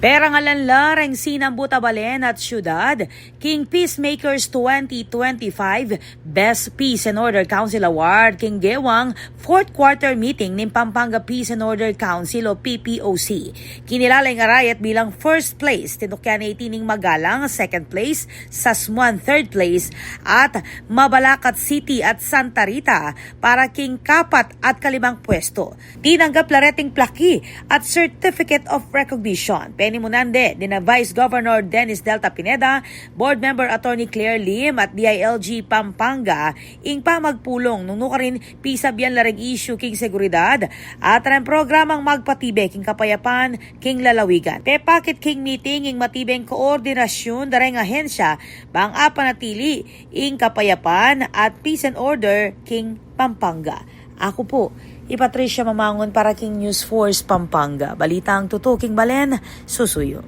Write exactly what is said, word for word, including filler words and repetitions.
Pera nga lanla reng sinambutan a balen at syudad king Peacemakers twenty twenty-five Best Peace and Order Council Award king gewang fourth quarter meeting ning Pampanga Peace and Order Council o P P O C. Kinilala ing arayat bilang first place, tinukyan na iti ning Magalang second place, Sasmuan third place, at Mabalacat City at Santa Rita para king kapat at kalimang pwesto. Tinanggap la reting plaki at Certificate of Recognition. Penimunan de dina Vice Governor Dennis Delta Pineda, Board Member Attorney Claire Lim at D I L G Pampanga ing pamagpulung nung nukarin pisabyan la reng isyu king seguridad at reng programang magpatibe king kapayapan king lalawigan. Pepakit king meeting ing matibeng koordinasyun da reng ahensya bang apanatili ing kapayapan at peace and order king Pampanga. Aku pu i Patricia Mamangun para king News Force Pampanga. Balitang tutuking balen, susuyu.